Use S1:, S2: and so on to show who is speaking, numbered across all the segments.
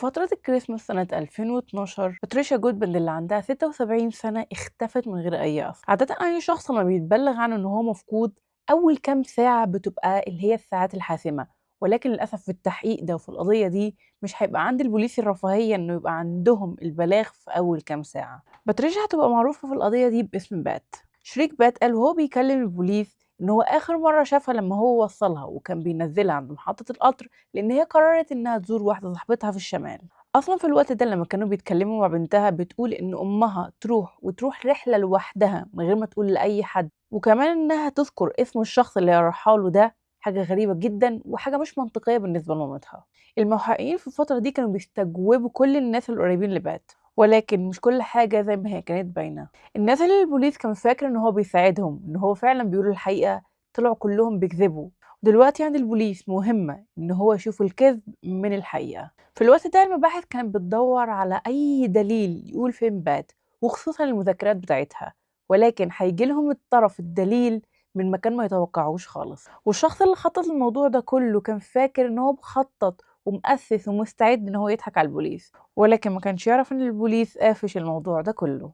S1: فترة الكريسماس سنة 2012 باتريشيا جودباند اللي عندها 76 سنة اختفت من غير أي أثر. عادة أي شخص ما بيتبلغ عنه إن هو مفقود أول كام ساعة بتبقى اللي هي الساعات الحاسمة، ولكن للأسف في التحقيق ده وفي القضية دي مش هيبقى عند البوليس الرفاهية إنه يبقى عندهم البلاغ في أول كام ساعة. باتريشيا هتبقى معروفة في القضية دي باسم بات. شريك بات قال وهو بيكلم البوليس إن هو آخر مرة شافها لما هو وصلها وكان بينزلها عند محطة القطر، لأن هي قررت إنها تزور واحدة صاحبتها في الشمال. أصلا في الوقت ده لما كانوا بيتكلموا مع بنتها بتقول إن أمها تروح وتروح رحلة لوحدها من غير ما تقول لأي حد، وكمان إنها تذكر اسم الشخص اللي رايحة له، ده حاجة غريبة جدا وحاجة مش منطقية بالنسبة لمامتها. المحققين في الفترة دي كانوا بيستجوبوا كل الناس القريبين لبات، ولكن مش كل حاجة زي ما هي كانت باينة. الناس اللي البوليس كان فاكر إن هو بيساعدهم، إن هو فعلا بيقول الحقيقة، طلعوا كلهم بيكذبوا. دلوقتي عند البوليس مهمة إن هو يشوف الكذب من الحقيقة. في الوقت ده المباحث كانت بتدور على أي دليل يقول فين بات، وخصوصا المذكرات بتاعتها، ولكن هيجي لهم الطرف الدليل من مكان ما يتوقعوش خالص. والشخص اللي خطط الموضوع ده كله كان فاكر إن هو مخطط ومؤسس ومستعد إن هو يضحك على البوليس، ولكن ما كانش يعرف إن البوليس قافش الموضوع ده كله.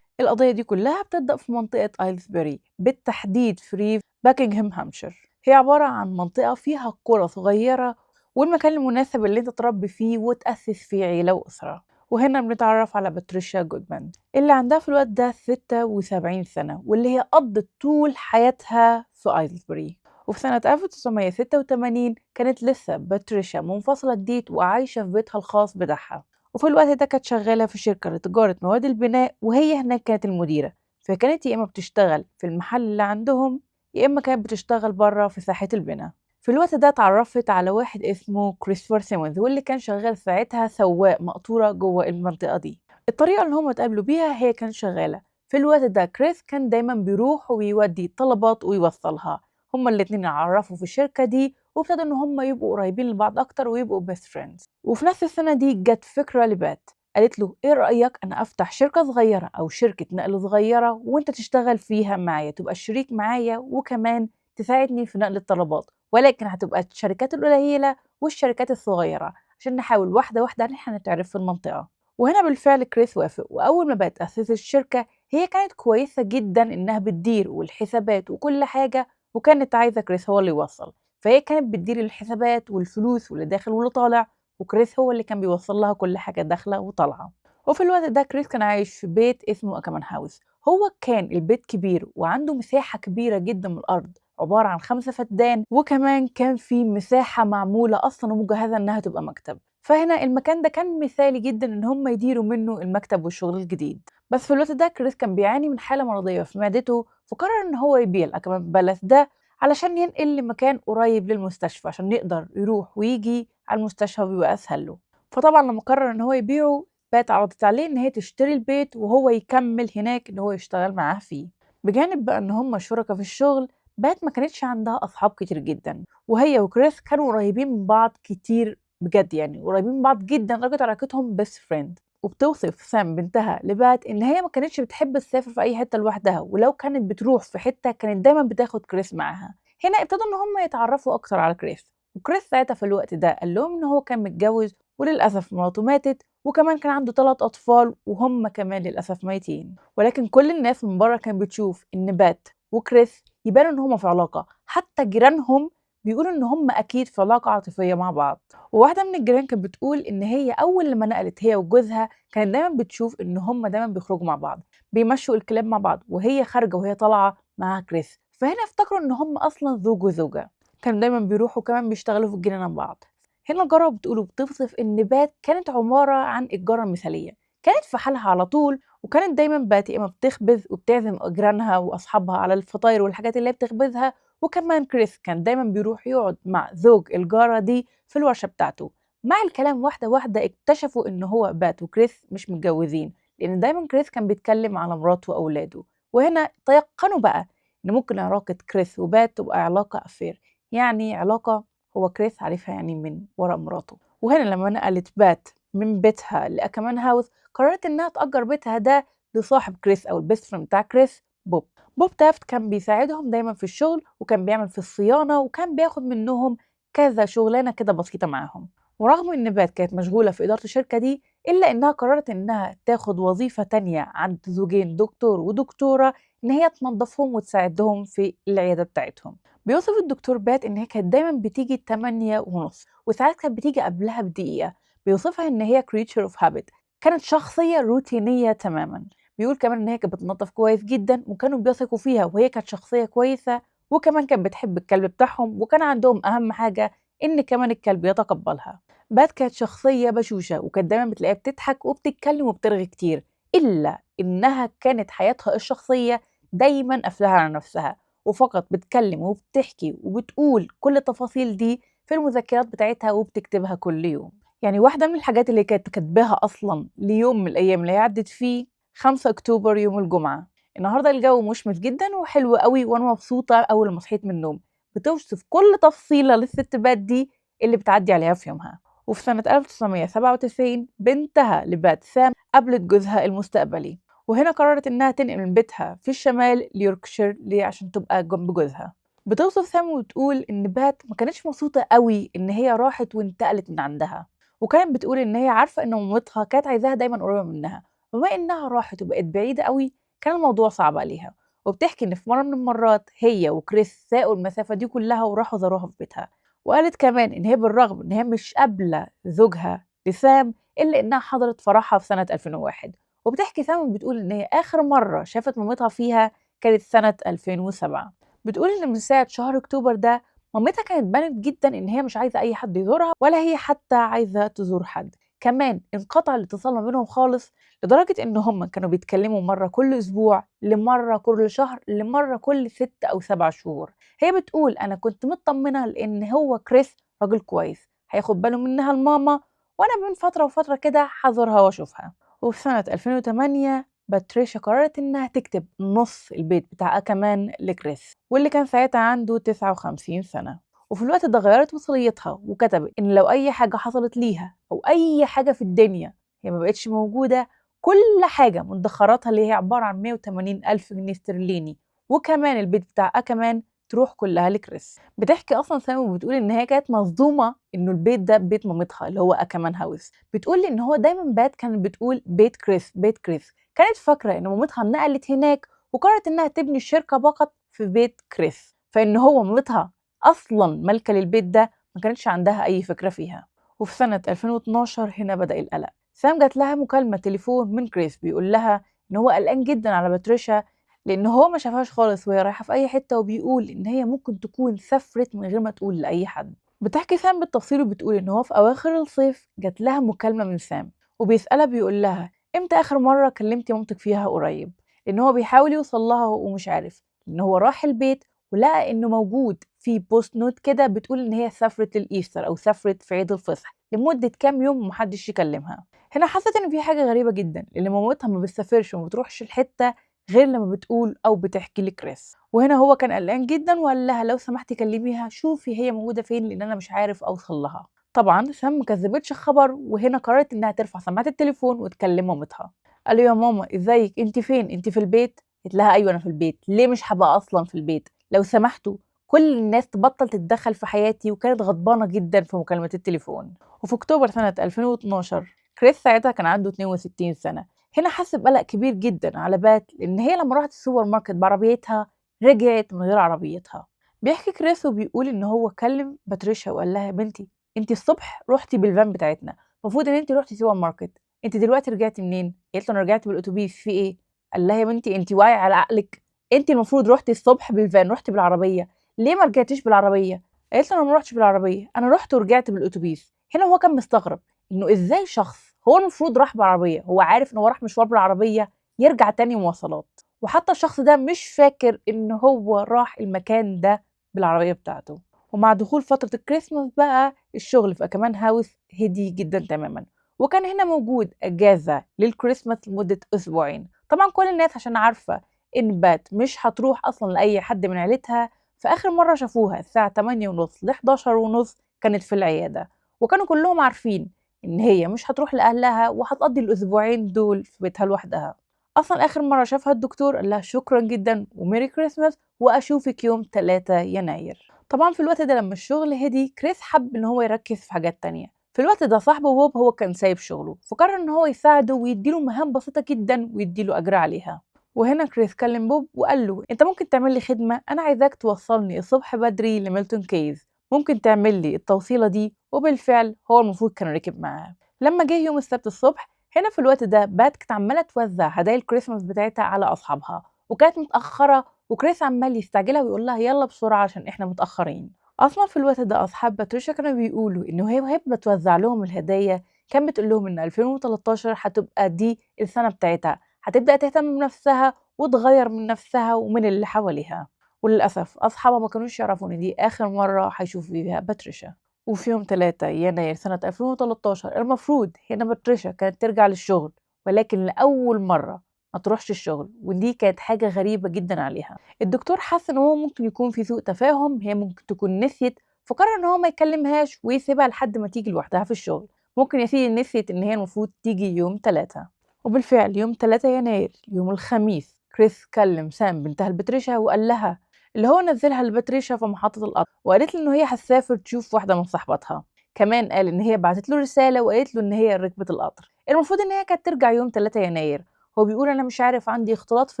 S1: القضية دي كلها بتبدأ في منطقة آيلسبري، بالتحديد في ريف باكنغهام هامشير. هي عبارة عن منطقة فيها قرى صغيرة والمكان المناسب اللي انت تربي فيه وتأسس فيه عيلة وأسرة. وهنا بنتعرف على باتريشيا جودمان اللي عندها في الوقت ده 76 سنة، واللي هي قضت طول حياتها في آيلسبري. وفي سنة 1986 كانت لسه باتريشيا منفصلة جديد وعايشة في بيتها الخاص بتاعها. وفي الوقت ده كانت شغالة في شركة لتجارة مواد البناء، وهي هناك كانت المديرة، فكانت يا إما بتشتغل في المحل اللي عندهم يا إما كانت بتشتغل بره في ساحة البناء. في الوقت ده اتعرفت على واحد اسمه كريستوفر سيمونز، واللي كان شغال ساعتها سواق مقطورة جوه المنطقة دي. الطريقة اللي هم اتقابلوا بيها هي كانت شغالة في الوقت ده. كريس كان دايما بيروح ويودي طلبات ويوصلها. هما الاتنين اتعرفوا في الشركة دي وابتدوا ان هما يبقوا قريبين لبعض اكتر ويبقوا best friends. وفي نفس السنة دي جت فكرة لبات، قالت له ايه رأيك انا افتح شركة صغيرة او شركة نقل صغيرة وانت تشتغل فيها معايا، تبقى الشريك معايا وكمان تساعدني في نقل الطلبات، ولكن هتبقى الشركات القليلة والشركات الصغيرة عشان نحاول واحدة واحدة ان احنا نتعرف في المنطقة. وهنا بالفعل كريس وافق. واول ما بقت اسست الشركة هي كانت كويسة جدا انها بتدير والحسابات وكل حاجة، وكانت عايزة كريس هو اللي يوصل، فهي كانت بتدير الحسابات والفلوس واللي داخل واللي طالع، وكريس هو اللي كان بيوصل لها كل حاجة داخلة وطالعة. وفي الوقت ده كريس كان عايش في بيت اسمه أكمان هاوس. هو كان البيت كبير وعنده مساحة كبيرة جدا من الأرض عبارة عن 5 فدان، وكمان كان في مساحة معمولة أصلا ومجهزة إنها تبقى مكتب. فهنا المكان ده كان مثالي جدا إن هم يديروا منه المكتب والشغل الجديد. بس في الوقت ده كريس كان بيعاني من حالة مرضية في معدته، فقرر إن هو يبيع الأكمان بالاس ده علشان ينقل لمكان قريب للمستشفى عشان يقدر يروح ويجي على المستشفى ويبقى أسهل له. فطبعا لما قرر إن هو يبيعه، بات عرضت عليه إن هي تشتري البيت وهو يكمل هناك إن هو يشتغل معاه فيه. بجانب بقى إن هم شركاء في الشغل، بات ما كانتش عندها أصحاب كتير جدا، وهي وكريس كانوا قريبين من بعض كتير بجد، يعني قريبين من بعض جدا لدرجة علاقتهم best friend. وبتوصف سام بنتها لبات إن هي ما كانتش بتحب تسافر في أي حتة لوحدها، ولو كانت بتروح في حتة كانت دايما بتاخد كريس معاها. هنا ابتدوا إن هم يتعرفوا أكتر على كريس، وكريس ساعتها في الوقت ده قال لهم إن هو كان متجوز وللأسف مراته ماتت، وكمان كان عنده 3 أطفال وهم كمان للأسف ميتين. ولكن كل الناس من بره كانت بتشوف إن بات وكريس يبانوا إن هم في علاقة، حتى جيرانهم بيقولوا إن هم أكيد في علاقة عاطفية مع بعض. وواحدة من الجيران كانت بتقول إن هي أول لما نقلت هي وجوزها كانت دايما بتشوف إن هم دايما بيخرجوا مع بعض، بيمشوا الكلاب مع بعض، وهي خارجة وهي طالعة مع كريس. فهنا افتكروا إن هم أصلا زوج وزوجة، كانوا دايما بيروحوا كمان بيشتغلوا في الجنينة مع بعض. هنا الجارة بتقول وبتوصف إن بات كانت عبارة عن الجارة المثالية، كانت في حالها على طول، وكانت دايما بات يا إما بتخبز وبتعزم جيرانها وأصحابها على الفطاير والحاجات اللي هي بتخبزها، وكمان كريس كان دايما بيروح يقعد مع زوج الجارة دي في الورشة بتاعته. مع الكلام واحدة واحدة اكتشفوا إن هو بات وكريس مش متجوزين، لأن دايما كريس كان بيتكلم على مراته وأولاده. وهنا تيقنوا بقى إن ممكن علاقة كريس وبات تبقى علاقة affair، يعني علاقة هو كريس عارفها يعني من وراء مراته. وهنا لما نقلت بات من بيتها لأكمان هاوس قررت إنها تأجر بيتها ده لصاحب كريس أو ال best friend بتاع كريس بوب. بوب تافت كان بيساعدهم دايما في الشغل، وكان بيعمل في الصيانة، وكان بياخد منهم كذا شغلانة كده بسيطة معاهم. ورغم إن بات كانت مشغولة في إدارة الشركة دي، إلا إنها قررت إنها تاخد وظيفة تانية عند زوجين دكتور ودكتورة إن هي تنظفهم وتساعدهم في العيادة بتاعتهم. بيوصف الدكتور بات إن هي كانت دايما بتيجي 8:30، وساعات كانت بتيجي قبلها بدقيقة. بيوصفها إن هي creature of habit، كانت شخصية روتينية تماما. بيقول كمان إن هي كانت بتنظف كويس جدا، وكانوا بيثقوا فيها، وهي كانت شخصية كويسة، وكمان كانت بتحب الكلب بتاعهم، وكان عندهم أهم حاجة إن كمان الكلب يتقبلها. بات كانت شخصية بشوشة، وكانت دايما بتلاقيها بتضحك وبتتكلم وبترغي كتير، إلا إنها كانت حياتها الشخصية دايما قافلاها على نفسها، وفقط بتكلم وبتحكي وبتقول كل التفاصيل دي في المذكرات بتاعتها وبتكتبها كل يوم. يعني واحدة من الحاجات اللي كانت كاتباها أصلا ليوم من الأيام اللي عدت فيه 5 أكتوبر يوم الجمعة، النهاردة الجو مشمس جدا وحلو قوي وأنا مبسوطة أول ما صحيت من النوم. بتوصف كل تفصيلة للست بات دي اللي بتعدي عليها في يومها. وفي سنة 1997 بنتها لبات سام قابلت جوزها المستقبلي، وهنا قررت إنها تنقل من بيتها في الشمال ليوركشير ليه؟ عشان تبقى جنب جوزها. بتوصف سام وتقول إن بات ما كانتش مبسوطة قوي إن هي راحت وانتقلت من عندها، وكانت بتقول إن هي عارفة إن مامتها كانت عايزاها دايما قريبة منها، وبما إنها راحت وبقت بعيدة قوي كان الموضوع صعب عليها. وبتحكي إن في مرة من المرات هي وكريس ساقوا المسافة دي كلها وراحوا زاروها في بيتها. وقالت كمان إن هي بالرغم إن هي مش قابلة زوجها لسام إلا إنها حضرت فرحها في سنة 2001. وبتحكي سام بتقول إن هي آخر مرة شافت مامتها فيها كانت سنة 2007. بتقول إن من ساعة شهر أكتوبر ده مامتها كانت بانت جدا إن هي مش عايزة أي حد يزورها، ولا هي حتى عايزة تزور حد. كمان انقطع الاتصال ما بينهم خالص، لدرجة إن هم كانوا بيتكلموا مرة كل أسبوع، لمرة كل شهر، لمرة كل 6 أو 7 شهور. هي بتقول أنا كنت مطمنة لأن هو كريس راجل كويس هياخد باله منها الماما، وأنا بين فترة وفترة كده هزورها وأشوفها. وفي سنة 2008 باتريشا قررت إنها تكتب نص البيت بتاع أكمان لكريس، واللي كان ساعتها عنده 59 سنة. وفي الوقت ده غيرت وصيتها وكتبت إن لو أي حاجة حصلت ليها أو أي حاجة في الدنيا هي ما بقتش موجودة، كل حاجة مدخراتها اللي هي عبارة عن 180 ألف جنيه استرليني وكمان البيت بتاع أكمان تروح كلها لكريس. بتحكي أصلا سامي وبتقول إن هي كانت مصدومة إنه البيت ده بيت مامتها اللي هو أكمان هاوس. بتقول إن هو دايما بات كانت بتقول بيت كريس بيت كريس، كانت فاكرة إن مامتها نقلت هناك وقررت إنها تبني الشركة فقط في بيت كريس، فإن هو مامتها أصلا مالكة للبيت ده ما كانتش عندها أي فكرة فيها. وفي سنة 2012 هنا بدأ القلق. سام جات لها مكالمة تليفون من كريس بيقول لها إن هو قلقان جدا على باتريشا لأن هو ما شافهاش خالص وهي رايحة في أي حتة، وبيقول إن هي ممكن تكون سافرت من غير ما تقول لأي حد. بتحكي سام بالتفصيل وبتقول إن هو في أواخر الصيف جات لها مكالمة من سام وبيسألها بيقول لها إمتى آخر مرة كلمتي مامتك فيها قريب، لأن هو بيحاول يوصل لها ومش عارف، لأن هو راح البيت ولقى إنه موجود في post note كده بتقول إن هي سافرت لل Easter أو سافرت في عيد الفصح لمدة كام يوم ومحدش يكلمها. هنا حست إن في حاجة غريبة جدا، لأن مامتها ما بتسافرش وما بتروحش الحتة غير لما بتقول أو بتحكي لكريس. وهنا هو كان قلقان جدا وقال لها لو سمحتي كلميها شوفي هي موجودة فين لأن أنا مش عارف أوصل لها. طبعا سام ما كذبتش الخبر، وهنا قررت إنها ترفع سماعة التليفون وتكلم مامتها. قال يا ماما ازيك، انت فين، انت في البيت؟ قالت لها ايوه انا في البيت. ليه مش هبقى اصلا في البيت؟ لو سمحتوا كل الناس تبطل تتدخل في حياتي. وكانت غضبانه جدا في مكالمه التليفون. وفي اكتوبر سنه 2012 كريس ساعتها كان عنده 62 سنه. هنا حس بقلق كبير جدا على بات، لان هي لما راحت السوبر ماركت بعربيتها رجعت من غير عربيتها. بيحكي كريس وبيقول ان هو كلم باتريشا وقال لها يا بنتي انت الصبح رحتي بالفان بتاعتنا، المفروض ان انت رحتي سوبر ماركت، انت دلوقتي رجعتي منين؟ قالت له انا رجعت بالاتوبيس. في ايه؟ قال لها يا بنتي انت واعيه على عقلك، انت المفروض رحتي الصبح بالفان، رحتي بالعربيه، ليه ما رجعتيش بالعربيه؟ قالت له انا ما رحتش بالعربيه، انا رحت ورجعت بالاتوبيس. هنا هو كان مستغرب انه ازاي شخص هو المفروض راح بالعربيه، هو عارف ان هو راح مشوار بالعربيه، يرجع تاني مواصلات، وحتى الشخص ده مش فاكر ان هو راح المكان ده بالعربيه بتاعته. ومع دخول فتره الكريسماس بقى الشغل في أكمان هاوس هدي جدا تماما، وكان هنا موجود اجازه للكريسماس لمده اسبوعين. طبعا كل الناس عشان عارفه إن بات مش هتروح أصلا لأي حد من عيلتها. فآخر مرة شافوها الساعة 8:30 ل 11:30 كانت في العيادة، وكانوا كلهم عارفين إن هي مش هتروح لأهلها وهتقضي الأسبوعين دول في بيتها لوحدها. أصلا آخر مرة شافها الدكتور قال لها شكرا جدا و Merry Christmas وأشوفك يوم 3 يناير. طبعا في الوقت ده لما الشغل هدي، كريس حب إن هو يركز في حاجات تانية. في الوقت ده صاحبه بوب هو كان سايب شغله، فقرر إن هو يساعده ويديله مهام بسيطة جدا ويديله أجر عليها. وهنا كريس كلم بوب وقال له انت ممكن تعمل لي خدمة، انا عايزاك توصلني الصبح بدري لميلتون كيز، ممكن تعمل لي التوصيلة دي؟ وبالفعل هو المفروض كان ركب معاه. لما جه يوم السبت الصبح، هنا في الوقت ده بات كانت عمالة توزع هدايا الكريسماس بتاعتها على أصحابها، وكانت متأخرة، وكريس عمال يستعجلها ويقول لها يلا بسرعة عشان احنا متأخرين. أصلا في الوقت ده أصحاب باتريشا كانوا بيقولوا إنه هي وهي بتوزع لهم الهدايا كان بتقول لهم إن 2013 هتبقى دي السنة بتاعتها، هتبدأ تهتم بنفسها وتغير من نفسها ومن اللي حواليها. وللأسف أصحابها ما كانوش يعرفوا إن دي آخر مرة هيشوفوا فيها باتريشا. وفي يوم 3 يناير سنة 2013 المفروض هنا باتريشا كانت ترجع للشغل، ولكن لأول مرة ما تروحش الشغل، ودي كانت حاجة غريبة جدا عليها. الدكتور حس إن هو ممكن يكون في سوء تفاهم، هي ممكن تكون نسيت، فقرر إن هو ما يكلمهاش ويسيبها لحد ما تيجي لوحدها في الشغل. ممكن يا سيدي نسيت إن هي المفروض تيجي يوم 3. وبالفعل يوم 3 يناير يوم الخميس كريس كلم سام بنتها لباتريشا وقال لها اللي هو نزلها لباتريشا في محطة القطر، وقالت له إن هي هتسافر تشوف واحدة من صاحباتها. كمان قال إن هي بعتت له رسالة وقالت له إن هي ركبت القطر، المفروض إن هي كانت ترجع يوم 3 يناير. هو بيقول أنا مش عارف عندي اختلاط في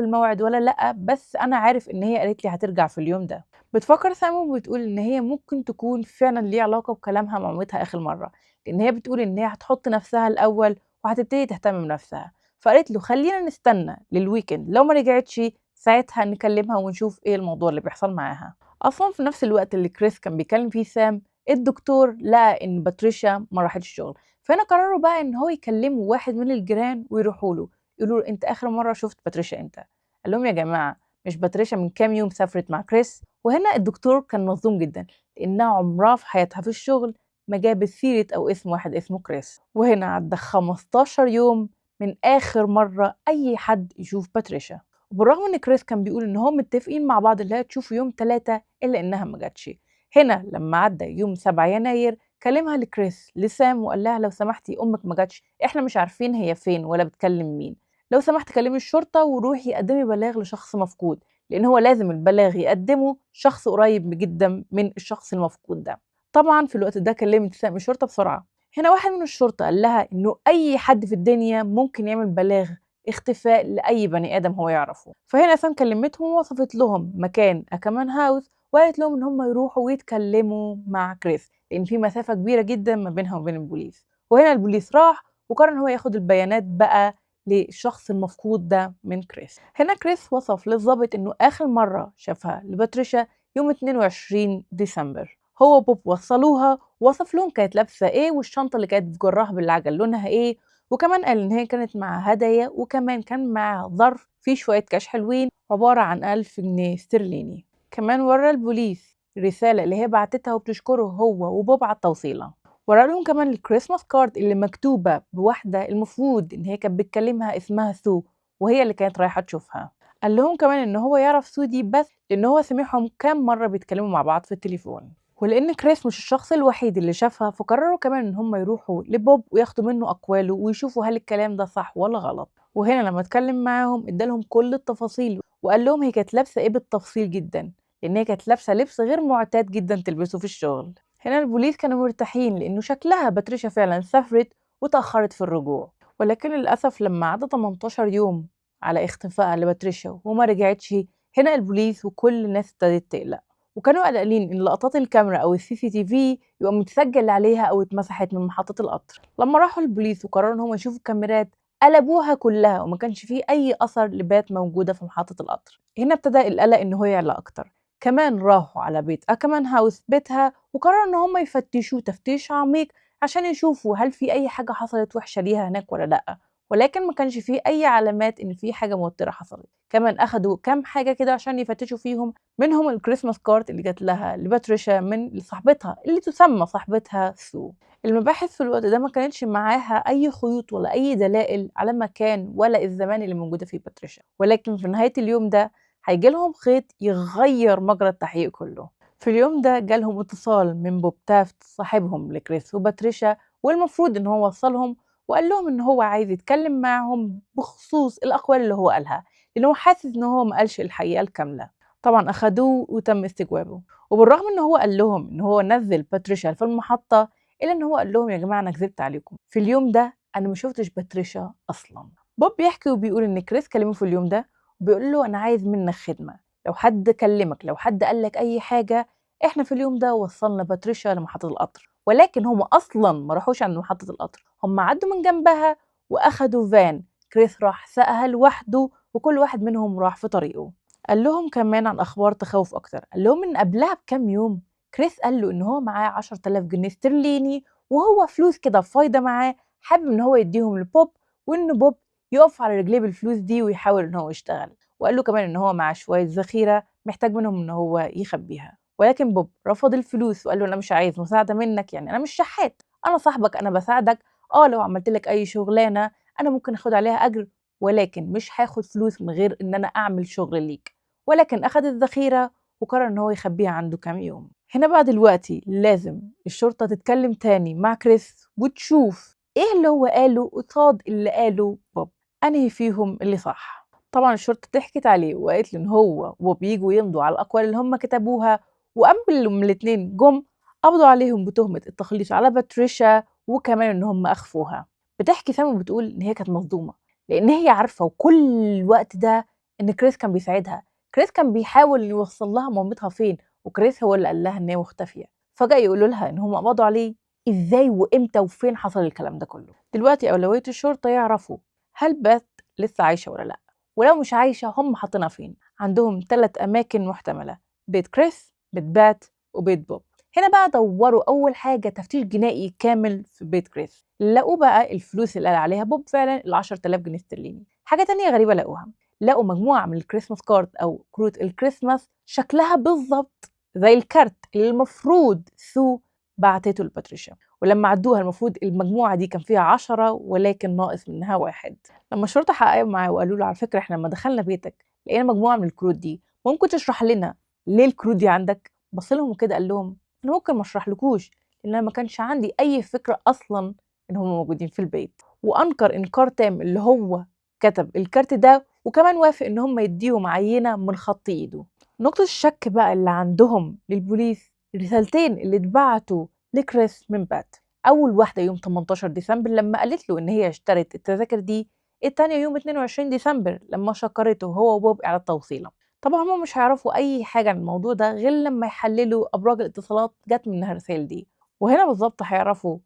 S1: الموعد ولا لأ، بس أنا عارف إن هي قالت لي هترجع في اليوم ده. بتفكر سام وبتقول إن هي ممكن تكون فعلا ليه علاقة بكلامها مع مامتها آخر مرة، لأن هي بتقول إن هي هتحط نفسها الأول وهتبتدي تهتم بنفسها. فقالت له خلينا نستنى لل weekend، لو ما رجعتش ساعتها نكلمها ونشوف ايه الموضوع اللي بيحصل معاها. اصلا في نفس الوقت اللي كريس كان بيكلم فيه سام، الدكتور لقى ان باتريشا ما راحتش الشغل، فهنا قرروا بقى ان هو يكلموا واحد من الجيران ويروحوا له يقولوا له انت اخر مره شفت باتريشا امتى؟ قال لهم يا جماعه مش باتريشا من كام يوم سافرت مع كريس؟ وهنا الدكتور كان مصدوم جدا، لانها عمرها في حياتها في الشغل ما جابت سيره او اسم واحد اسمه كريس. وهنا عدى 15 يوم من اخر مره اي حد يشوف باتريشا. وبالرغم ان كريس كان بيقول ان هم متفقين مع بعض اللي هي تشوفه يوم 3 الا انها ما جاتش. هنا لما عدى يوم 7 يناير كلمها لكريس لسام وقال لها لو سمحتي امك ما جاتش، احنا مش عارفين هي فين ولا بتكلم مين، لو سمحت كلمي الشرطه وروحي قدمي بلاغ لشخص مفقود، لان هو لازم البلاغ يقدمه شخص قريب جدا من الشخص المفقود ده. طبعا في الوقت ده كلمت سام الشرطه بسرعه. هنا واحد من الشرطه قال لها انه اي حد في الدنيا ممكن يعمل بلاغ اختفاء لاي بني ادم هو يعرفه. فهنا سام كلمتهم ووصفت لهم مكان اكمان هاوس وقالت لهم ان هم يروحوا ويتكلموا مع كريس، لان في مسافه كبيره جدا ما بينها وبين البوليس. وهنا البوليس راح وقرر ان هو ياخد البيانات بقى للشخص المفقود ده من كريس. هنا كريس وصف للضابط انه اخر مره شافها لباتريشا يوم 22 ديسمبر، هو بوب وصلوها ووصف لهم كانت لابسه ايه والشنطه اللي كانت بتجرها بالعجل لونها ايه، وكمان قال ان هي كانت مع هدايا وكمان كان معاها ظرف فيه شويه كاش حلوين عباره عن 1000 جنيه استرليني. كمان ورى البوليس الرساله اللي هي بعتتها وبتشكره هو وبوب على التوصيله. ورى لهم كمان ال Christmas card اللي مكتوبه بواحده المفروض ان هي كانت بتكلمها اسمها سو، وهي اللي كانت رايحه تشوفها. قال لهم كمان ان هو يعرف سو دي بس لان هو سمعهم كام مره بيتكلموا مع بعض في التليفون. ولان كريس مش الشخص الوحيد اللي شافها، فقرروا كمان ان هم يروحوا لبوب وياخدوا منه اقواله ويشوفوا هل الكلام ده صح ولا غلط. وهنا لما اتكلم معاهم ادالهم كل التفاصيل وقال لهم هي كانت لابسه ايه بالتفصيل جدا، لان هي كانت لابسه لبس غير معتاد جدا تلبسه في الشغل. هنا البوليس كانوا مرتاحين لانه شكلها باتريشا فعلا سافرت وتاخرت في الرجوع. ولكن للاسف لما عدى 18 يوم على اختفائها لباتريشا وما رجعتش، هنا البوليس وكل الناس ابتدت تقلق، وكانوا قلقانين ان لقطات الكاميرا او ال CCTV يبقى متسجل عليها او اتمسحت من محطه القطر. لما راحوا البوليس وقرروا ان هم يشوفوا الكاميرات قلبوها كلها وما كانش فيه اي اثر لبات موجوده في محطه القطر. هنا ابتدى القلق ان هو يعلى اكتر. كمان راحوا على بيت اكمان هاوس بيتها وقرروا ان هم يفتشوه تفتيش عميق عشان يشوفوا هل في اي حاجه حصلت وحشه ليها هناك ولا لا، ولكن ما كانش فيه أي علامات إن في حاجة موترة حصلت. كمان أخدوا كام حاجة كده عشان يفتشوا فيهم، منهم ال Christmas card اللي جات لها لباتريشا من صاحبتها اللي تسمى صاحبتها سو. المباحث في الوقت ده ما كانتش معاها أي خيوط ولا أي دلائل على مكان ولا الزمان اللي موجودة فيه باتريشا، ولكن في نهاية اليوم ده هيجي لهم خيط يغير مجرى التحقيق كله. في اليوم ده جالهم اتصال من بوب تافت صاحبهم لكريس وباتريشا، والمفروض إن هو وصلهم وقال لهم إن هو عايز يتكلم معهم بخصوص الأقوال اللي هو قالها، لأن هو حاسس إن هو ما قالش الحقيقة الكاملة. طبعا أخدوه وتم استجوابه، وبالرغم إن هو قال لهم إن هو نزل باتريشا في المحطة، إلا إن هو قال لهم يا جماعة أنا كذبت عليكم، في اليوم ده أنا ما شفتش باتريشا أصلا. بوب بيحكي وبيقول إن كريس كلمه في اليوم ده وبيقول له أنا عايز منك خدمة، لو حد كلمك لو حد قال لك أي حاجة، إحنا في اليوم ده وصلنا باتريشا لمحطة القطر. ولكن هم أصلا ما راحوش عند محطة القطر، هم عدوا من جنبها وأخدوا فان، كريس راح سقها لوحده وكل واحد منهم راح في طريقه. قال لهم كمان عن أخبار تخوف أكتر، قال لهم إن قبلها بكام يوم كريس قال له إن هو معاه 10,000 جنيه استرليني وهو فلوس كده فايضة معاه، حابب إن هو يديهم لبوب وإن بوب يقف على رجليه بالفلوس دي ويحاول إن هو يشتغل. وقال له كمان إن هو معاه شوية ذخيرة محتاج منهم إن هو يخبيها، ولكن بوب رفض الفلوس وقال له أنا مش عايز مساعدة منك، يعني أنا مش شحات، أنا صاحبك، أنا بساعدك، لو عملت لك أي شغلانة أنا ممكن أخد عليها أجر، ولكن مش هاخد فلوس من غير إن أنا أعمل شغل ليك. ولكن أخد الذخيرة وقرر إن هو يخبيها عنده كام يوم. هنا بقى دلوقتي لازم الشرطة تتكلم تاني مع كريس وتشوف إيه اللي هو قاله قصاد اللي قاله بوب، أنهي فيهم اللي صح. طبعا الشرطة ضحكت عليه وقالت له إن هو وبوب يجوا يمضوا على الأقوال اللي هم كتبوها، وقام الاتنين جم قبضوا عليهم بتهمة التخليص على باتريشا وكمان إن هم أخفوها. بتحكي سام وبتقول إن هي كانت مصدومة لأن هي عارفة وكل الوقت ده إن كريس كان بيساعدها، كريس كان بيحاول يوصل لها مامتها فين، وكريس هو اللي قال لها إن هي مختفية. فجأة يقولوا لها إن هم قبضوا عليه، إزاي وإمتى وفين حصل الكلام ده كله؟ دلوقتي أولوية الشرطة يعرفوا هل بات لسه عايشة ولا لأ، ولو مش عايشة هم حاطينها فين. عندهم 3 أماكن محتملة، بيت كريس، بيت بات، وبيت بوب. هنا بقى دوروا أول حاجة تفتيش جنائي كامل في بيت كريس، لقوا بقى الفلوس اللي قال عليها بوب فعلا ال 10,000 جنيه استرليني. حاجة تانية غريبة لقوها، لقوا مجموعة من ال Christmas card أو كروت الكريسماس شكلها بالظبط زي الكارت اللي المفروض سو بعتته لباتريشا، ولما عدوها المفروض المجموعة دي كان فيها 10 ولكن ناقص منها 1. لما الشرطة حققوا معاه وقالوا له على فكرة احنا لما دخلنا بيتك لقينا مجموعة من الكروت دي، ممكن تشرح لنا ليه الكروت دي عندك؟ بص لهم كده قال لهم انا ممكن ما اشرحلكوش لان انا ما كانش عندي اي فكرة اصلا ان هم موجودين في البيت. وانكر انكار تام اللي هو كتب الكارت ده، وكمان وافق ان هم يديهم عينة من خط ايده. نقطة الشك بقى اللي عندهم للبوليس الرسالتين اللي اتبعتوا لكريس من بات، أول واحدة يوم 18 ديسمبر لما قالت له إن هي اشترت التذاكر دي، التانية يوم 22 ديسمبر لما شكرته هو وبوب على التوصيلة. طبعا هم مش هيعرفوا أي حاجة عن الموضوع ده غير لما يحللوا أبراج الاتصالات جت منها الرسائل دي، وهنا بالظبط هيعرفوا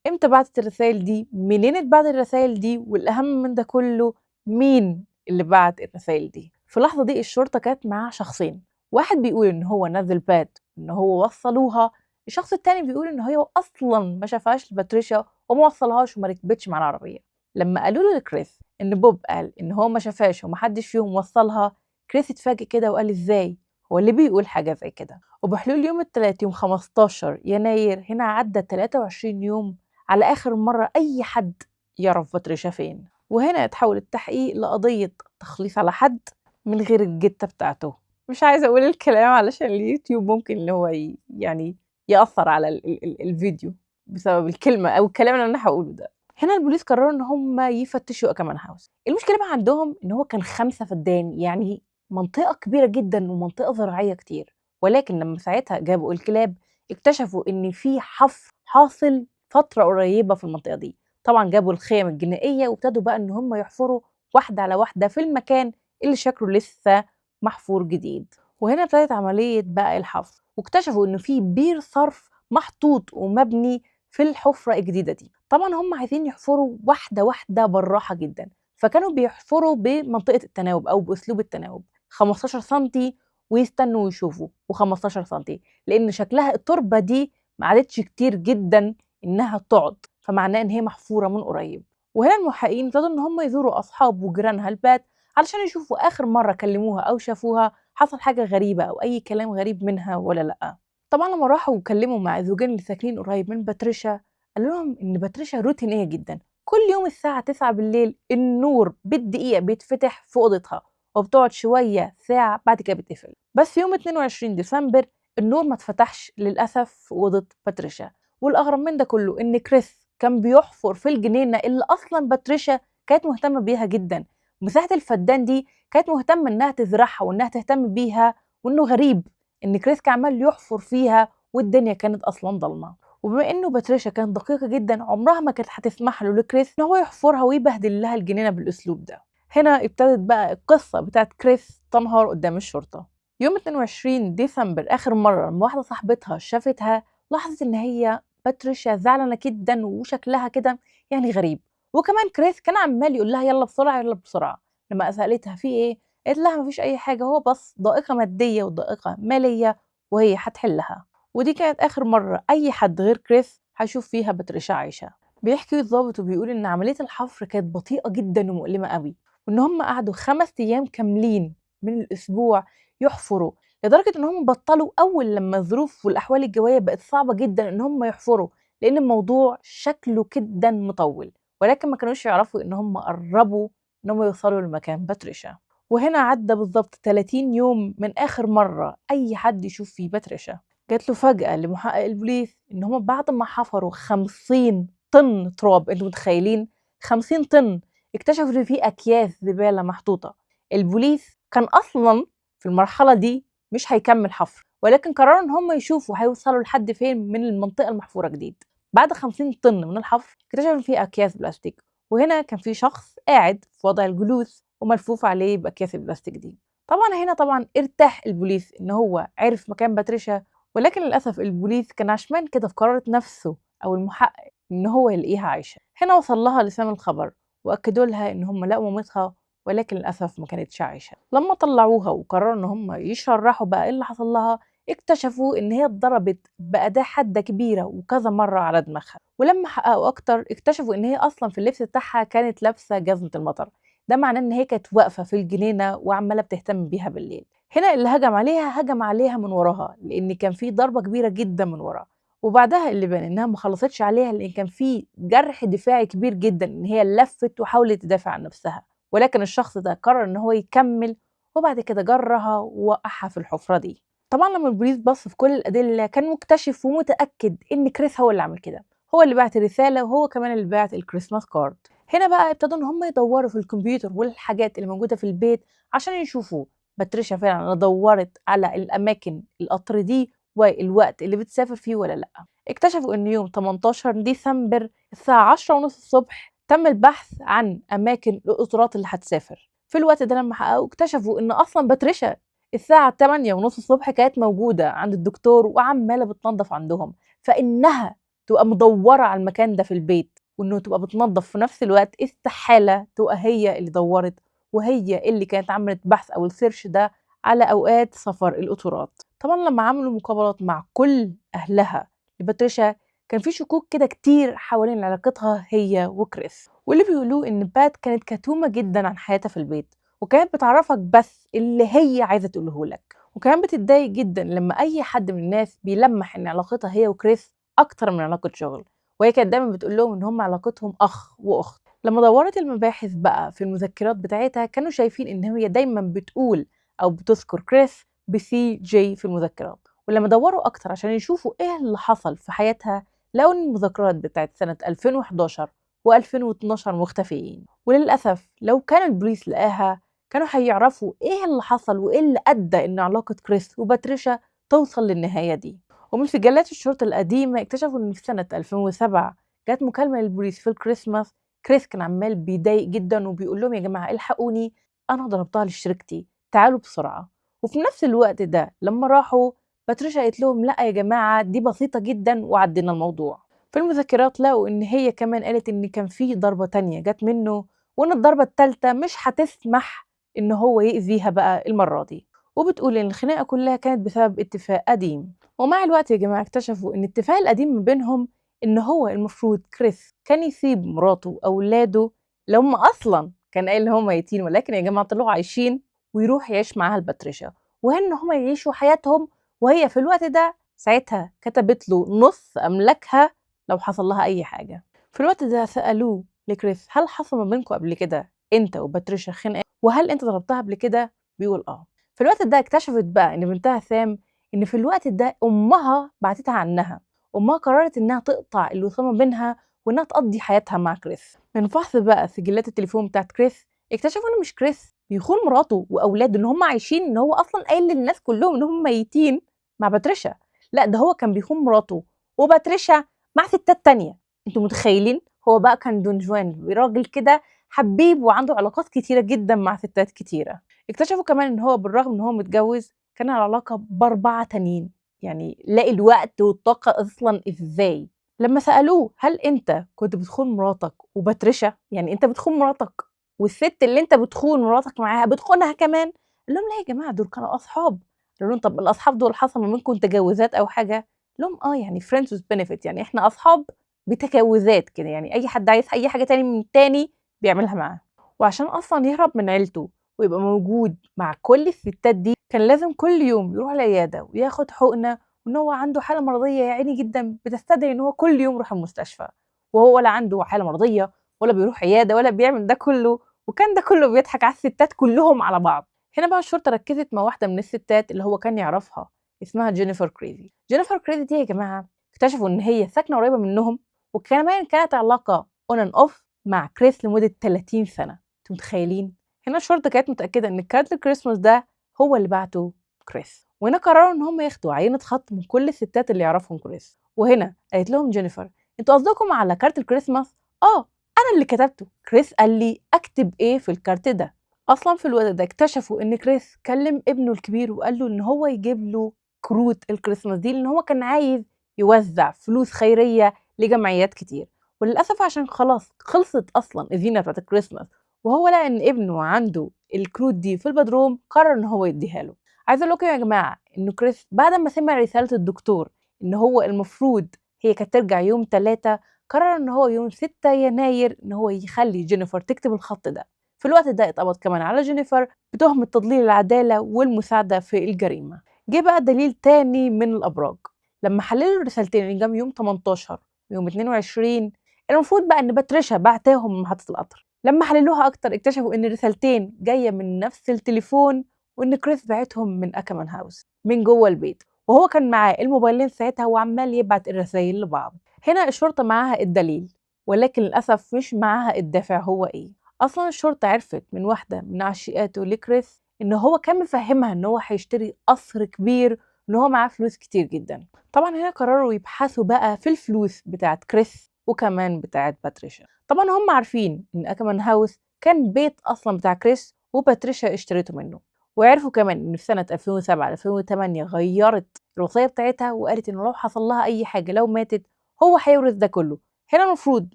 S1: امتى بعتت الرسائل دي، منين اتبعت الرسائل دي، والأهم من ده كله مين اللي بعت الرسائل دي. في اللحظة دي الشرطة كانت مع شخصين، واحد بيقول إن هو نزل بات إن هو وصلوها، الشخص التاني بيقول إن هي أصلاً ما شافهاش لباتريشا وما وصلهاش وما ركبتش مع العربية. لما قالوا له لكريس إن بوب قال إن هو ما شافهاش ومحدش فيهم وصلها، كريس اتفاجئ كده وقال إزاي هو اللي بيقول حاجة زي كده. وبحلول يوم التلات يوم 15 يناير هنا عدى 23 يوم على آخر مرة أي حد يعرف باتريشا فين، وهنا اتحول التحقيق لقضية تخليص على حد من غير الجتة بتاعته. مش عايزة أقول الكلام علشان اليوتيوب ممكن إن هو يعني يأثر على الفيديو بسبب الكلمة أو الكلام اللي أنا هقوله ده. هنا البوليس قرروا إن هم يفتشوا أكمان هاوس. المشكلة بقى عندهم إن هو كان 5 فدان، يعني منطقة كبيرة جدا ومنطقة زراعية كتير، ولكن لما ساعتها جابوا الكلاب اكتشفوا إن في حفر حاصل فترة قريبة في المنطقة دي. طبعا جابوا الخيم الجنائية وابتدوا بقى إن هم يحفروا واحدة على واحدة في المكان اللي شكله لسه محفور جديد. وهنا ابتدت عملية بقى الحفر، واكتشفوا إن في بير صرف محطوط ومبني في الحفرة الجديدة دي. طبعا هم عايزين يحفروا واحدة واحدة بالراحة جدا، فكانوا بيحفروا بمنطقة التناوب أو بأسلوب التناوب، 15 سنتي ويستنوا ويشوفوا، و15 سنتي، لأن شكلها التربة دي ما عادتش كتير جدا إنها تقعد، فمعناه إن هي محفورة من قريب. وهنا المحققين ابتدوا إن هم يزوروا أصحاب وجيرانها البات علشان يشوفوا آخر مرة كلموها أو شافوها حصل حاجة غريبة أو أي كلام غريب منها ولا لأ. طبعا لما راحوا وكلموا مع الزوجين اللي ساكنين قريب من باتريشا قالوا لهم إن باتريشا روتينية جدا، كل يوم الساعة 9 بالليل النور بالدقيقة بيتفتح في أوضتها وبتقعد شوية ساعة بعد كده بتقفل. بس يوم 22 ديسمبر النور ما اتفتحش للأسف في أوضة باتريشا. والأغرب من ده كله إن كريس كان بيحفر في الجنينة اللي أصلا باتريشا كانت مهتمة بيها جدا، مساحة الفدان دي كانت مهتمة إنها تزرعها وإنها تهتم بيها، وإنه غريب إن كريس كان عمال يحفر فيها والدنيا كانت أصلا ضلمة. وبما إنه باتريشا كانت دقيقة جدا عمرها ما كانت هتسمح له لكريس إن هو يحفرها ويبهدل لها الجنينة بالأسلوب ده. هنا ابتدت بقى القصة بتاعت كريس تنهار قدام الشرطة. يوم 22 ديسمبر آخر مرة لما واحدة صاحبتها شافتها لاحظت إن هي باتريشا زعلانة جدا وشكلها كده يعني غريب، وكمان كريس كان عمال يقول لها يلا بسرعة يلا بسرعة. لما سألتها في إيه قالت لها مفيش أي حاجة، هو بس ضائقة مادية وضائقة مالية وهي هتحلها. ودي كانت آخر مرة أي حد غير كريس هيشوف فيها باتريشا عايشة. بيحكي الضابط وبيقول إن عملية الحفر كانت بطيئة جدا ومؤلمة قوي، وإن هم قعدوا 5 أيام كاملين من الأسبوع يحفروا، لدرجة إن هم بطلوا أول لما الظروف والأحوال الجوية بقت صعبة جدا إن هم يحفروا، لأن الموضوع شكله جدا مطول، ولكن ما كانوش يعرفوا إن هم قربوا إن هم يوصلوا لمكان باتريشا. وهنا عدى بالظبط 30 يوم من آخر مرة أي حد يشوف فيه باتريشا. جات له فجأة لمحقق البوليس إن هم بعد ما حفروا 50 طن تراب، انتوا متخيلين 50 طن، اكتشفوا إن في أكياس زبالة محطوطة. البوليس كان أصلا في المرحلة دي مش هيكمل حفر، ولكن قرروا إن هم يشوفوا هيوصلوا لحد فين من المنطقة المحفورة جديد. بعد 50 طن من الحفر اكتشفوا إن في أكياس بلاستيك، وهنا كان في شخص قاعد في وضع الجلوس وملفوف عليه بأكياس البلاستيك دي. طبعا هنا طبعا ارتاح البوليس إن هو عرف مكان باتريشا، ولكن للأسف البوليس كان عشمان كده في قرارة نفسه أو المحقق إن هو يلاقيها عايشة. هنا وصل لها لسان الخبر وأكدوا لها إن هم لقوا مامتها، ولكن للأسف ما كانتش عايشة. لما طلعوها وقرروا إن هم يشرحوا بقى إيه اللي حصل لها، اكتشفوا إن هي اتضربت بأداة حادة كبيرة وكذا مرة على دماغها. ولما حققوا أكتر اكتشفوا إن هي أصلا في اللبس بتاعها كانت لابسة جزمة المطر، ده معناه إن هي كانت واقفة في الجنينة وعمالة بتهتم بيها بالليل. هنا اللي هجم عليها هجم عليها من وراها، لأن كان في ضربة كبيرة جدا من وراها. وبعدها اللي بان إنها ما خلصتش عليها، لأن كان في جرح دفاعي كبير جدا، إن هي لفت وحاولت تدافع عن نفسها، ولكن الشخص ده قرر إن هو يكمل، وبعد كده جرها ووقعها في الحفرة دي. طبعا لما البوليس بص في كل الأدلة كان مكتشف ومتأكد إن كريس هو اللي عمل كده، هو اللي بعت الرسالة وهو كمان اللي بعت ال Christmas card. هنا بقى ابتدوا إن هم يدوروا في الكمبيوتر والحاجات اللي موجودة في البيت عشان يشوفوا باتريشا فعلا دورت على الأماكن القطر دي والوقت اللي بتسافر فيه ولا لأ. اكتشفوا إن يوم 18 ديسمبر الساعة 10:30 الصبح تم البحث عن أماكن القطارات اللي هتسافر. في الوقت ده لما حققوا اكتشفوا إن أصلا باتريشا الساعة 8:30 الصبح كانت موجودة عند الدكتور وعمالة بتنظف عندهم، فإنها تبقى مدورة على المكان ده في البيت وإنه تبقى بتنظف في نفس الوقت استحالة تبقى هي اللي دورت وهي اللي كانت عملت بحث أو السيرش ده على أوقات سفر القطارات. طبعا لما عملوا مقابلات مع كل أهلها لباتريشا كان في شكوك كده كتير حوالين علاقتها هي وكريس، واللي بيقولوه إن بات كانت كتومة جدا عن حياتها في البيت، وكانت بتعرفك بس اللي هي عايزة تقوله لك، وكمان بتتضايق جدا لما أي حد من الناس بيلمح إن علاقتها هي وكريس أكتر من علاقة شغل، وهي كانت دايما بتقول لهم إن هم علاقتهم أخ وأخت. لما دورت المباحث بقى في المذكرات بتاعتها كانوا شايفين إن هي دايما بتقول أو بتذكر كريس بسي جي في المذكرات، ولما دوروا أكتر عشان يشوفوا إيه اللي حصل في حياتها لقوا إن المذكرات بتاعت سنة 2011 و2012 مختفيين. وللأسف لو كان البوليس لقاها كانوا هيعرفوا إيه اللي حصل وإيه اللي أدى إن علاقة كريس وباتريشا توصل للنهاية دي. ومن سجلات الشرطة القديمة اكتشفوا إن في سنة 2007 جات مكالمة للبوليس في الكريسماس، كريس كان عمال بيضايق جدا وبيقول لهم يا جماعة الحقوني أنا ضربتها لشركتي تعالوا بسرعة. وفي نفس الوقت ده لما راحوا باتريشا قالت لهم لا يا جماعة دي بسيطة جدا وعدينا الموضوع. في المذكرات لقوا إن هي كمان قالت إن كان في ضربة تانية جت منه، وإن الضربة التالتة مش هتسمح إن هو يأذيها بقى المرة دي، وبتقول إن الخناقة كلها كانت بسبب اتفاق قديم. ومع الوقت يا جماعة اكتشفوا إن الاتفاق القديم ما بينهم إن هو المفروض كريس كان يسيب مراته وأولاده اللي هم أصلا كان قايل إن هم ميتين، ولكن يا جماعة طلعوا عايشين، ويروح يعيش معاها الباتريشا، وإن هم يعيشوا حياتهم. وهي في الوقت ده ساعتها كتبت له نص أملاكها لو حصل لها أي حاجة. في الوقت ده سألوه لكريس هل حصل ما بينكم قبل كده أنت وباتريشا خناقة، وهل أنت ضربتها قبل كده؟ بيقول آه. في الوقت ده اكتشفت بقى إن بنتها سام إن في الوقت ده أمها بعتتها عنها، أمها قررت إنها تقطع الوصامة بينها وإنها تقضي حياتها مع كريس. من فحص بقى سجلات التليفون بتاعت كريس اكتشفوا إن مش كريس بيخون مراته وأولاده، إن هم عايشين، إن هو أصلاً قايل للناس كلهم إن هم ميتين مع باتريشا، لا ده هو كان بيخون مراته وباتريشا مع ستات تانية. انتوا متخيلين؟ هو بقى كان دون جوان، راجل كده حبيب وعنده علاقات كتيرة جدا مع ستات كتيرة. اكتشفوا كمان إن هو بالرغم إن هو متجوز كان على علاقة ب4 تانيين، يعني لاقي الوقت والطاقة أصلاً إزاي؟ لما سألوه هل أنت كنت بتخون مراتك وباتريشا، يعني أنت بتخون مراتك والست اللي أنت بتخون مراتك معاها بتخونها كمان؟ قال لهم لا يا جماعة دول كانوا أصحاب. قالوا لهم طب الأصحاب دول حصل ما بينكم تجاوزات أو حاجة؟ قال لهم آه، يعني friends with benefit، يعني إحنا أصحاب بتجاوزات كده، يعني أي حد عايز أي حاجة تاني من التاني بيعملها معاه. وعشان أصلاً يهرب من عيلته ويبقى موجود مع كل الستات دي كان لازم كل يوم يروح العيادة وياخد حقنة، وإن هو عنده حالة مرضية يا عيني جداً بتستدعي إن هو كل يوم يروح المستشفى، وهو ولا عنده حالة مرضية ولا بيروح عيادة ولا بيعمل ده كله، وكان ده كله بيضحك على الستات كلهم على بعض. هنا بقى الشرطة ركزت مع واحدة من الستات اللي هو كان يعرفها اسمها جينيفر كريزي. جينيفر كريزي دي يا جماعة اكتشفوا إن هي ساكنة قريبة منهم، وكمان كانت علاقة on and off مع كريس لمدة 30 سنة. انتوا متخيلين؟ هنا الشرطة كانت متأكدة إن كارت الكريسماس ده هو اللي بعته كريس، وهنا قرروا إن هم ياخدوا عينة خط من كل الستات اللي يعرفهم كريس. وهنا قالت لهم جينيفر انتوا قصدكم على كارت الكريسماس؟ آه أنا اللي كتبته، كريس قال لي أكتب إيه في الكارت ده. أصلاً في الوقت ده اكتشفوا إن كريس كلم ابنه الكبير وقال له إن هو يجيب له كروت الكريسماس دي، لأن هو كان عايز يوزع فلوس خيرية لجمعيات كتير. وللأسف عشان خلاص خلصت أصلاً الزينة بتاعت الكريسماس، وهو لقى إن ابنه عنده الكروت دي في البدروم، قرر إن هو يديها له. عايزة أقول لكم يا جماعة إنه كريس بعد ما سمع رسالة الدكتور إن هو المفروض هي كانت ترجع يوم 3، قرر إن هو يوم 6 يناير إن هو يخلي جينيفر تكتب الخط ده. في الوقت ده اتقبض كمان على جينيفر بتهمة تضليل العدالة والمساعدة في الجريمة. جه بقى دليل تاني من الأبراج لما حللوا الرسالتين اللي جم يوم 18 ويوم 22، المفروض بقى إن باتريشا بعتاهم من محطة القطر. لما حللوها أكتر اكتشفوا إن الرسالتين جاية من نفس التليفون، وإن كريس بعتهم من أكمان هاوس من جوه البيت، وهو كان معاه الموبايلين ساعتها وعمال يبعت الرسايل لبعض. هنا الشرطة معاها الدليل، ولكن للأسف مش معاها الدافع هو إيه. أصلاً الشرطة عرفت من واحدة من عشيقاته لكريس إن هو كان مفهمها إن هو هيشتري قصر كبير، إن هو معاه فلوس كتير جداً. طبعاً هنا قرروا يبحثوا بقى في الفلوس بتاعت كريس وكمان بتاعت باتريشا. طبعاً هم عارفين إن أكمان هاوس كان بيت أصلاً بتاع كريس وباتريشا اشتريته منه، وعرفوا كمان إن في سنة 2007 2008 غيرت الوصية بتاعتها وقالت إن لو حصل لها أي حاجة لو ماتت هو هيورث ده كله. هنا المفروض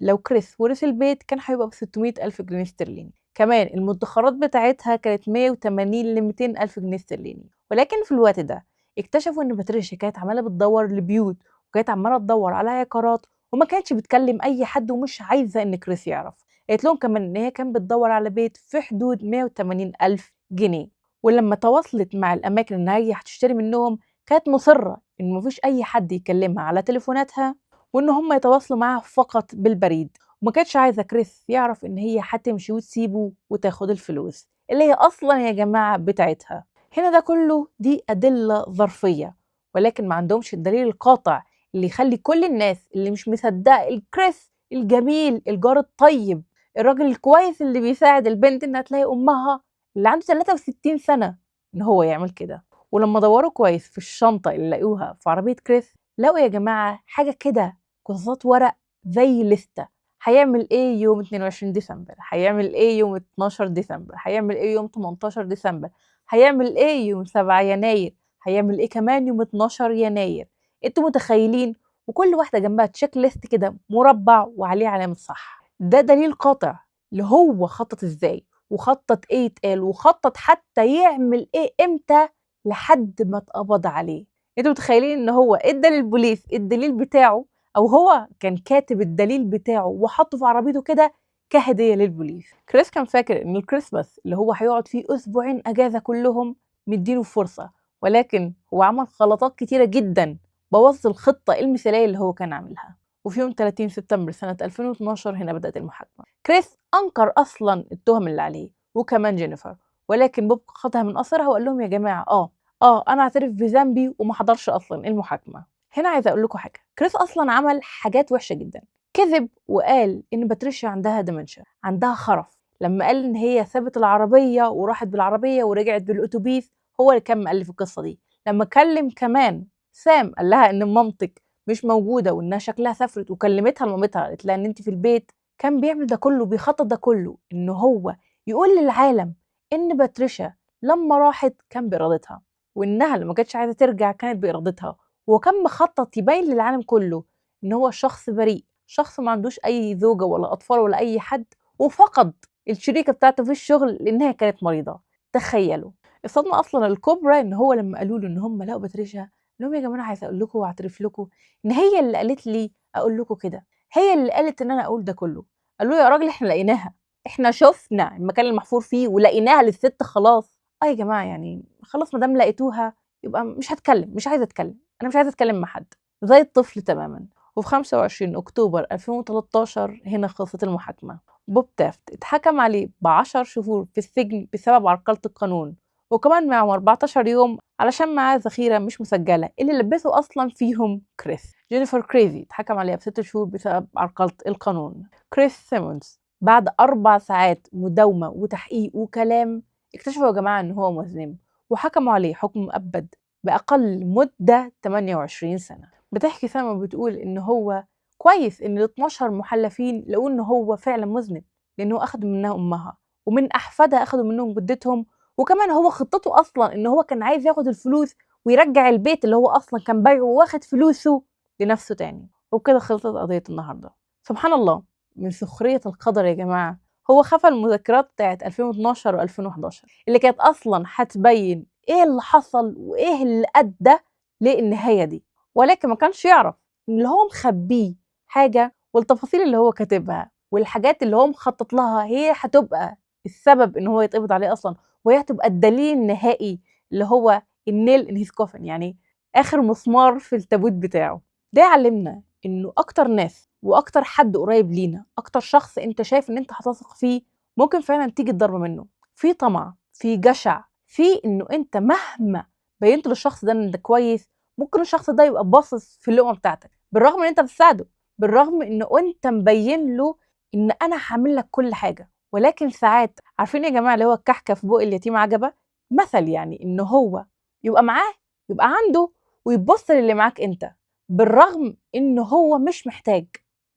S1: لو كريس ورث البيت كان هيبقى بستمية ألف جنيه استرليني، كمان المدخرات بتاعتها كانت مية وتمانين لميتين ألف جنيه استرليني. ولكن في الوقت ده اكتشفوا إن باتريشا كانت عمالة بتدور لبيوت، وكانت عمالة تدور على عقارات، وما كانتش بتكلم أي حد ومش عايزة إن كريس يعرف. قالت لهم كمان إن هي كانت بتدور على بيت في حدود 180 ألف جنيه، ولما تواصلت مع الأماكن إن هي هتشتري منهم كانت مصرة إن مفيش أي حد يكلمها على تليفوناتها، وإن هم يتواصلوا معاها فقط بالبريد، وما كانتش عايزة كريس يعرف إن هي هتمشي وتسيبه وتاخد الفلوس اللي هي أصلاً يا جماعة بتاعتها. هنا ده كله دي أدلة ظرفية، ولكن ما عندهمش الدليل القاطع اللي يخلي كل الناس اللي مش مصدقة الكريس الجميل، الجار الطيب، الراجل الكويس اللي بيساعد البنت إنها تلاقي أمها اللي عنده 63 سنة، إن هو يعمل كده. ولما دوروا كويس في الشنطة اللي لقوها في عربية كريس، لقوا يا جماعة حاجة كده قصاصات ورق زي لستة، هيعمل إيه يوم 22 ديسمبر، هيعمل إيه يوم 12 ديسمبر، هيعمل إيه يوم 18 ديسمبر، هيعمل إيه يوم 7 يناير، هيعمل إيه كمان يوم 12 يناير. انتوا متخيلين؟ وكل واحدة جنبها تشيك ليست كده مربع وعليه علامة صح. ده دليل قاطع اللي هو خطط ازاي، وخطط ايه يتقال، وخطط حتى يعمل ايه امتى لحد ما اتقبض عليه. انتوا متخيلين ان هو ادى للبوليس الدليل بتاعه او هو كان كاتب الدليل بتاعه وحطه في عربيته كده كهدية للبوليس. كريس كان فاكر ان الكريسماس اللي هو هيقعد فيه اسبوعين اجازه كلهم مديله فرصة، ولكن هو عمل غلطات كتيرة جدا بوظت الخطة المثالية اللي هو كان عاملها. وفي يوم 30 سبتمبر سنة 2012 هنا بدات المحاكمة. كريس انكر اصلا التهم اللي عليه وكمان جينيفر، ولكن بوب خدها من قصرها وقال لهم يا جماعة انا اعترف بذنبي وما حضرش اصلا المحاكمة. هنا عايزه اقول لكم حاجة، كريس اصلا عمل حاجات وحشة جدا، كذب وقال ان باتريشيا عندها dementia، عندها خرف، لما قال ان هي سابت العربية وراحت بالعربية ورجعت بالاتوبيس، هو اللي كان مؤلف القصة دي. لما كلم كمان سام قال لها ان مامتك مش موجودة وانها شكلها سافرت، وكلمتها لمامتها قالت لها ان انت في البيت. كان بيعمل ده كله، بيخطط ده كله ان هو يقول للعالم ان باتريشيا لما راحت كان بارادتها، وانها لما كانتش عايزه ترجع كانت بارادتها، وكان مخطط يبين للعالم كله ان هو شخص بريء، شخص ما عندوش اي زوجه ولا اطفال ولا اي حد، وفقد الشريكة بتاعته في الشغل لانها كانت مريضه. تخيلوا الصدمة اصلا الكبرى ان هو لما قالوا له ان هم لقوا باتريشيا، قال لهم يا جماعة انا عايزه اقول لكم واعترف لكم ان هي اللي قالت لي اقول لكم كده، هي اللي قالت ان انا اقول ده كله. قالوا له يا راجل احنا لقيناها، احنا شفنا المكان المحفور فيه ولقيناها للست خلاص. يا جماعة يعني خلاص ما دام لقيتوها يبقى مش هتكلم، مش عايزه اتكلم، انا مش عايزه اتكلم مع حد، زي الطفل تماما. وفي 25 اكتوبر 2013 هنا خلصت المحاكمة. بوب تافت اتحكم عليه ب10 شهور في السجن بسبب عرقله القانون، وكمان معه 14 يوم علشان معاه ذخيرة مش مسجله اللي لبسه اصلا فيهم كريس. جينيفر كريزي اتحكم عليها ب6 شهور بسبب عرقله القانون. كريس سيمونز بعد 4 ساعات مداومه وتحقيق وكلام اكتشفوا يا جماعة ان هو مذنب، وحكموا عليه حكم مؤبد باقل مده 28 سنة. بتحكي سما بتقول ان هو كويس ان ال 12 محلفين لقوا ان هو فعلا مذنب، لانه اخدوا منها امها ومن احفادها، اخدوا منهم جدتهم، وكمان هو خطته اصلا ان هو كان عايز ياخد الفلوس ويرجع البيت اللي هو اصلا كان بايعه واخد فلوسه لنفسه تاني. وبكده خلصت قضية النهارده. سبحان الله من سخرية القدر يا جماعة، هو خفى المذكرات بتاعت 2012 و2011 اللي كانت اصلا هتبين ايه اللي حصل وايه اللي ادى للنهاية دي، ولكن ما كانش يعرف ان اللي هو مخبيه حاجة، والتفاصيل اللي هو كاتبها والحاجات اللي هو مخطط لها هي هتبقى السبب ان هو يتقبض عليه اصلا، وهي هتبقى الدليل النهائي اللي هو ال nail in his coffin، يعني اخر مسمار في التابوت بتاعه. ده علمنا انه اكتر ناس واكتر حد قريب لينا، اكتر شخص انت شايف ان انت هتثق فيه، ممكن فعلا تيجي الضربة منه. في طمع، في جشع، في انه انت مهما بينت للشخص ده ان انت كويس، ممكن الشخص ده يبقى باصص في اللقمة بتاعتك، بالرغم ان انت بتساعده، بالرغم ان انت مبين له ان انا هعمل لك كل حاجة، ولكن ساعات عارفين يا جماعة اللي هو الكحكه في بق اليتيم عجبه، مثل يعني ان هو يبقى معاه، يبقى عنده، ويبص للي معاك انت، بالرغم ان هو مش محتاج.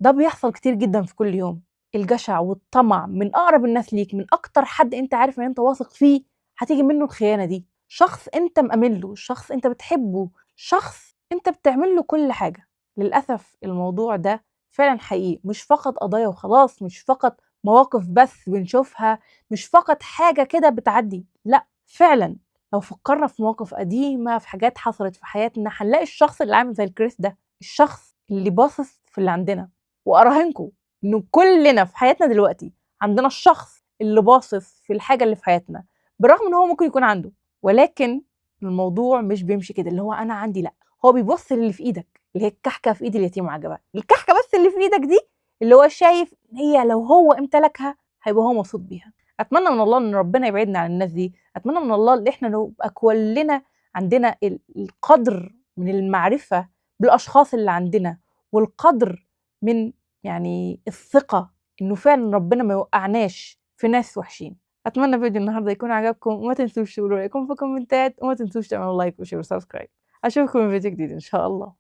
S1: ده بيحصل كتير جدا في كل يوم. الجشع والطمع من اقرب الناس ليك، من اكتر حد انت عارف ان انت واثق فيه، هتيجي منه الخيانة دي. شخص انت مأمن له، شخص انت بتحبه، شخص انت بتعمل له كل حاجة. للاسف الموضوع ده فعلا حقيقي، مش فقط قضايا وخلاص، مش فقط مواقف بس بنشوفها، مش فقط حاجة كده بتعدي، لا فعلا لو فكرنا في مواقف قديمة، في حاجات حصلت في حياتنا، هنلاقي الشخص اللي عامل زي الكريس ده، الشخص اللي باصص في اللي عندنا. واراهنكم انه كلنا في حياتنا دلوقتي عندنا الشخص اللي باصص في الحاجة اللي في حياتنا، بالرغم ان هو ممكن يكون عنده، ولكن الموضوع مش بيمشي كده اللي هو انا عندي، لا هو بيبص للي في ايدك، اللي هي الكحكه في ايد اليتيم عجبها، الكحكه بس اللي في ايدك دي اللي هو شايف هي لو هو امتلكها هيبقى هو مبسوط بيها. اتمنى من الله ان ربنا يبعدنا عن الناس دي، اتمنى من الله ان احنا نبقى كلنا عندنا القدر من المعرفة بالاشخاص اللي عندنا، والقدر من يعني الثقة انه فعلا ربنا ما يوقعناش في ناس وحشين. اتمنى فيديو النهارده يكون عجبكم، وما تنسوش تقولوا رايكم في الكومنتات، وما تنسوش تعملوا like و share و subscribe. اشوفكم في فيديو جديد ان شاء الله.